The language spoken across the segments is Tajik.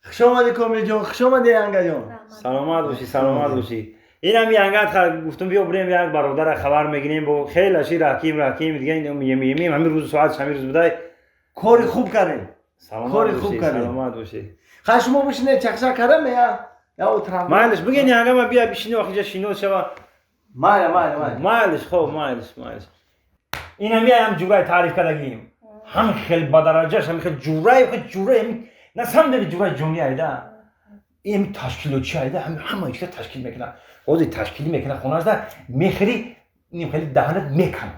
Хуш омадӣ, Комилҷон, хуш омадӣ, янгаҷон. Саломат бошӣ, саломат бошӣ. Инам янгат гуфтум, биё бурем, як бародара хабар мегирем, бо хелаши раҳким раҳким дига емиемим, ҳамин рӯзу соатш ҳамин рӯз будай. Кори хуб кардем. Саломат Кори хуб бошӣ, кардем. Саломат бошӣ. Ха, шумо бишинед, чақчақ кардам, я отырам. Майлиш, бигин, янгама, бия бишини, охиҷа шинос шава. Майла, майла, майла. Майлиш, хоб, майлиш, майлиш. Инам яам ҷурай таъриф кардагим, ҳам хел ба дараҷаш, ҳам хел ҷурай, хел ҷурай, на самом деле ҷурай ҷони айда, ин ташкилотчи айда, ҳама чиза ташкил мекунад, ҳозир ташкилӣ мекунад, хонашда мехӯри, ним хели даҳанат мекана.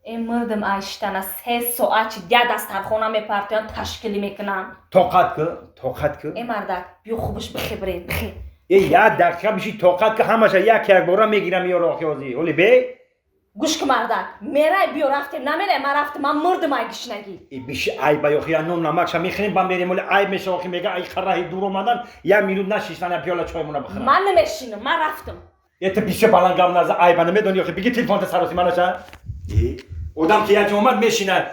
Э, мурдим айштана, 3 соат чи я дастархона мепартоян, ташкилӣ мекунам. Тоқат ку, тоқат ку. Э, мардак, биё, хубаш бихе, бирем, бихе. Э, як дақиқа биши, тоқат ку, ҳамаша як якбора мегирам, ёро, охи ҳозир оли бе. Гӯш ку, мардак, мерай, биё, рафтем, намерай, ман рафтем, ман мурдим ай гишнагӣ. Э, биши, айба, охи, я нон намакша мехӯрем, ба мерем, оли айб меша, охи, мега ай хараҳи дур омадан, як минут нашиштан, я пиёла чоймона бихӯрам. Ман намешинам, ман рафтам. Э, ту бисёр баланд гап наза, айба намедони, охи, биги телефонта сароси манаша. Э, одам ки як ҷо омад, мешинад,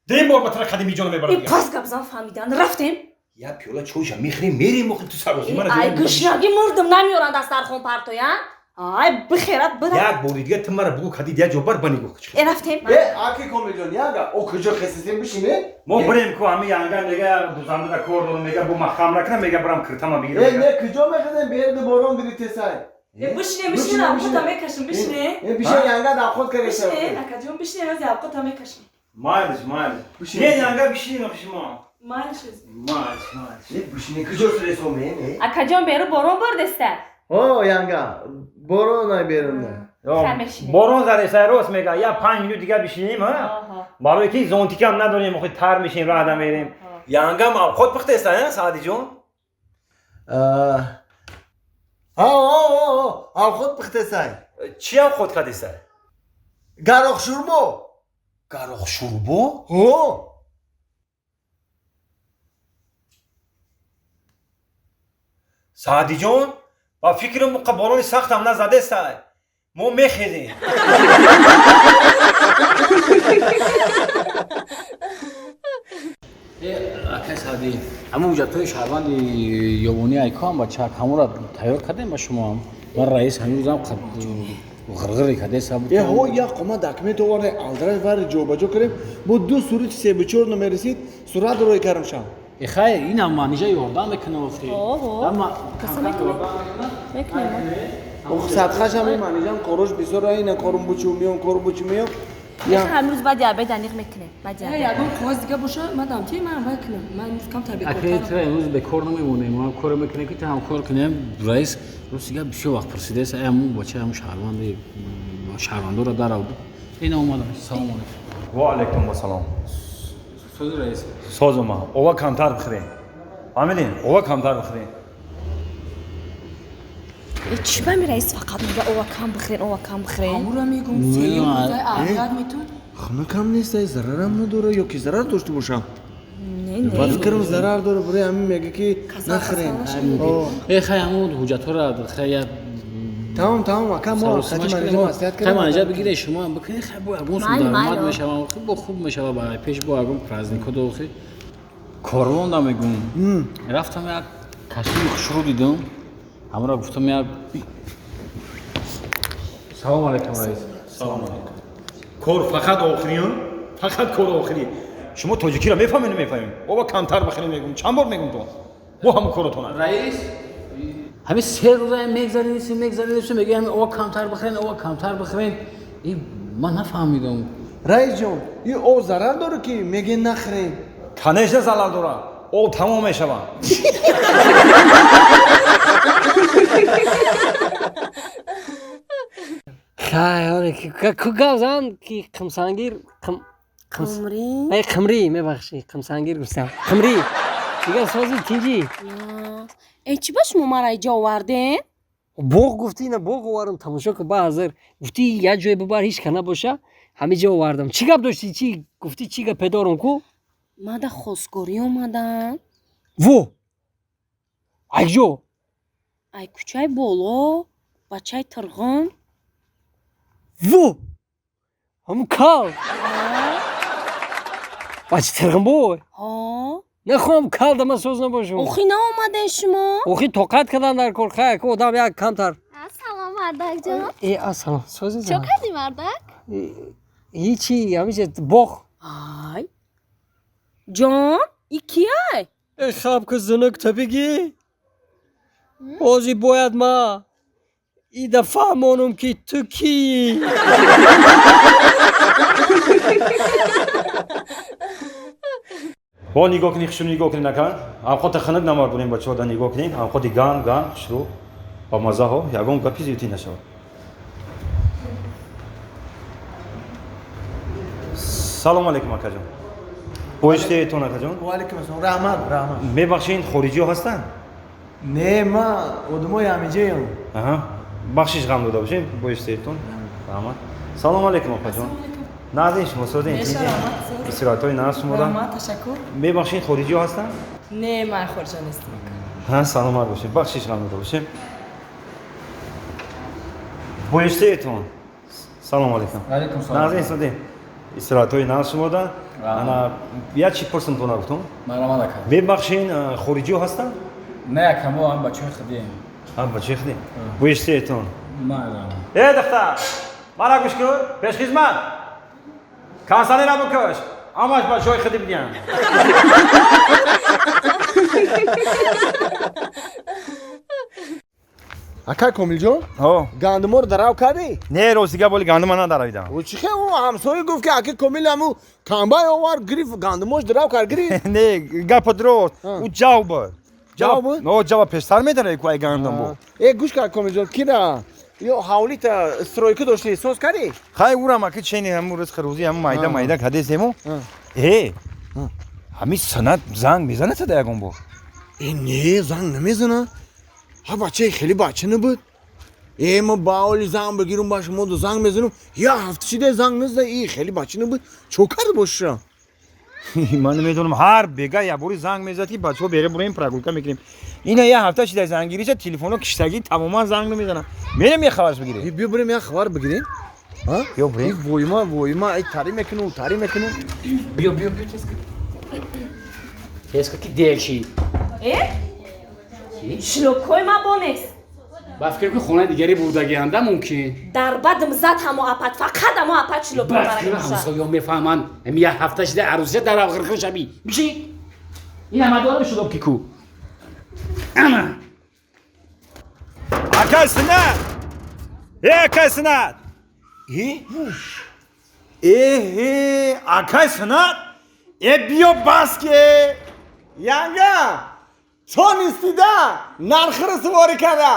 дем бор ба тара қадими ҷоно И мебарад. Пас гап зан, фаҳмидан, рафтем. Я пиёла чойша мехӯрем, мерем, охи, ту сароси мана. Ай гишнагӣ мурдим, намеёран дастархон партоян, ай бихерат бира. Як бори дига ту мара бугу кадид, як ҷо бар ба нигоҳ. Э, рафтем. Э, аки Комилҷон, янга, о куҷо хесисем, бишинед? Мо бирем ку, ҳами янга мега дузандада кор дорам, мега бу махам накунам, мега бирам киртама бигирам. Э, не, куҷо мехезем, берди борон гирифтесай. Э, бишине, бишине, авқота мекашем, бишине. Э, бишин, янга, давхот кареса. Бишине, акаҷон, бишине, рози авқота мекашем. Майлиш, майлиш. Бишин. Не, янга, бишин, охи, шумо. Майлиш. Майлиш, майлиш. Не, бишине, куҷо сиресомен, э? Акаҷон, беру борон бурдеста. О, янга, борон ай берунда. Хай, мешинем. Борон задеса, рост мега, я 5 минут дига бишинем, ҳа, барое ки зонтикам надорем, охи, тар мешем, раҳда мерем. Янгам авқот пухтеста, ҳа, Саъдиҷон? Ҳа, о, авхот пухтесай. Чӣ авқот кардеса? Гарох шурбо. Гарох шурбо? Ҳо. Саъдиҷон, ба фикрам муқа борони сахтам назадеста, мо мехезем. Акай Саъдӣ, ҳамун ҳуҷҷатҳои шаҳрванди ёбонӣ айкоам бачак, ҳамонро тайёр кардем ба шумоам. Ман раис ҳамин рӯзам ғирғире кардеса буд. Э, ҳо, як қома документ оварда, алдраш вари ҷобаҷо кардем, бо ду сурати себу чор номер ресид, сурат рӯй кардам шам. Э, хай, инам манижа ёрдам мекунам, охи. Ҳо. Каса мекунем, мекунем. Ох, садқашам, манижам корош бисёр, ина корум бучу миём, корум бучу миём. Ҳамин рӯз баъди обед аниқ мекунем, баъди Э, обед. Ягон қоғоз дига боша, ман дамти, ман вай кунам, ман имрӯз камтар Акай, бекортарам. тра имрӯз бекор намемонем, мо коре мекунем ки ту ҳам кор кунем. Раис рӯз дига бисёр вақт пурсидеса, э, ҳамун бача, ҳамун шаҳрванди шаҳрвандоро даравд. Ина омадам, салому алейкум. Ва алайкум ассалом. Сози, раис? Созума, ова камтар бихӯрем, фаҳмидем, ова камтар бихӯрем. Э, чӣ ба ми раис фақат мега ова кам бихӯрен, ова кам бихӯрен? Ҳамура мегум, сеюм рӯзаи аҳамият метун. Хунукам нест, ай, зарарам надора ё ки зарар дошта бошам? Не, Ба не. фикрам, зарар дора, барои ҳамин мега ки нахӯрем. О. Э, хай, ҳамун ҳуҷҷатҳоро хай я Тамом, тамом, ака, мо хати манижа маслиҳат хай кардем. Манижа бигире, шумо ҳам бикунед, хай, бо ягон сум Майли, даромад майли. мешава, хай, бо хуб мешава, ба пеш бо ягон праздникҳо до, хай, корвонда мегум. Рафтам, як костюми хушрӯ дидам, ҳамонро гуфтам як. Салому алейкум, раис. Салом алейкум. Кор фақат охирӣ, фақат кор охирӣ. Шумо тоҷикиро мефаҳмед, намефаҳмед? Ова камтар бихӯрем мегум, чанд бор мегум, то мо ҳамун коротона. Раис, ҳамин 3 рӯза мегзаридисем, мегзаридисем, мегӯям ова камтар бихӯрен, ова камтар бихӯрен. И ман нафаҳмидам. Раисҷон, и об зарар дора ки меге нахӯрем? Конечно, залал дорад, об тамом мешавад. Хай, оре, ку гап зан ки қимсангир Қумрӣ? Ай, қимрӣ, мебахшӣ, қимсангир гуфтам, қимрӣ. Дигар сози, тинҷӣ? Э, чӣ ба шумо мара иҷо овардем? Боғ гуфтӣ, ина боғ овардам, тамошо ку. Ба ҳазир гуфтӣ як ҷое бибар, ҳеч ка набоша, ҳамин ҷо овардам. Чӣ гап доштӣ, чӣ гуфтӣ, чӣ гапе дорум ку? Мада хостгорӣ омадам. Во, айҷо? Ай кӯчаи боло, бачаи Тирғон. Во, ҳамун кал бачи Тирғинбой? Ҳо. Нахом калдама соз набошум. Охи наомаден шумо? Охи тоқат кардан дар кор, хай ку одам як камтар. Салом мардак ҷон. Э, ассалом, сози Чо кардӣ мардак? Ҳичи, ҳамиҷа боғ. Ай. Ҷон, и кияй? Э, хаб ки зинук та бигӣ. Ҳозир бояд ма ида фаҳмонам ки ту кии. Бо нигоҳ кунӣ, хушрӯ нигоҳ кунӣ накан. Авқота хунук намар бурем бачаҳо да нигоҳ кунем. Авқоти ган, ган, хушрӯ. Ба мазаҳо ягон гапи зиёдтӣ нашавад. Салом алейкум акаҷон. Боиштеетон акаҷон? Ва алейкум ассалом. Раҳмат, раҳмат. Мебахшед, хориҷиҳо ҳастанд? Не, ма одамои ҳамиҷаям. Аҳа. Бахшиш ғам дода бошем, боиштеетон. Раҳмат. Салом алейкум апаҷон. Наздин шумо созин. Истироҳатҳои нағз шумода. Раҳмат, ташаккур. Мебахшед, хориҷиҳо ҳастанд? Не, ман хориҷа нестам. Ҳа, саломат бошед. Бахшиш ғам дода бошем. Боиштеетон. Салом алейкум. Алейкум салом. Наздин созин. Истироҳатҳои нағз шумода. Ана як чи пурсам то нагуфтум. Марҳамат ака. Мебахшед, хориҷиҳо ҳастанд? Не ака, мо ҳам бачаҳои худием. Ҳам бачаҳои худием. Боиштеетон. Марҳамат. Э, духтар, мана гӯш кун, пешхизмат. Кансалера бикаш. Ҳамаш бачаҳои худи бидиҳанд. Ака Комилҷон? Ҳо. Гандуморо дарав кардӣ? Не, рости гап, боли гандума надаравидам. Ӯ чӣ хел? Ӯ ҳамсоя гуфт ки ака Комил ҳаму комбай овард, гирифт, гандумош дарав кард, гирифт. Не, гапа дурост. Ӯ ҷав буд. Ҷав буд? Но, ҷава пештар медарад ку ай гандум буд. Э, гӯш кард Комилҷон, кира ё ҳавлита стройка доштӣ, соз кардӣ? Хай, урам ака чени ҳаму ризқи рӯзӣ ҳаму майда майда кадесему. Э, ҳами санат занг мезанад сада ягон бор? Э, не, занг намезанад. Ҳа, бачаи хеле бача набуд. Э, ма ба оли занг бигирум, ба шумо ду занг мезанам. Я ҳафта шида занг назада, и хеле бача набуд. Чо карда бошиша? Ман намедонам, ҳар бега як бори занг мезад ки бачаҳо бере буроем прогулка мекунем. Ина як ҳафта шида занггириша, телефонҳо киштагӣ тамоман занг намезанад. Мерем як хабарш бигирем. Биё бурем як хабар бигирем. Биё бурем. Войма, войма, ай тари мекуну, тари мекуну. Биё, биё, биё, тез кун. Тез кун ки дер шид. Э? Шлокҳои ма бонест. Ба фикр кун хонаи дигаре бурдагианда мумкин. Дар бадм зад ҳамо апат, фақат ҳамо апат шлокҳои Ба мара фикр гирифта. ҳамсоё мефаҳманд. Ҳами як ҳафта шида арӯсия дар ғирғир шаби. Бишин. Ин ҳама дорам шлопки ку. Ана. Акай Сунат! Э, акай Сунат! Э? Эҳе, акай Сунат? Э, биё бас ке! Янга! Тонистида нархро суворӣ карда.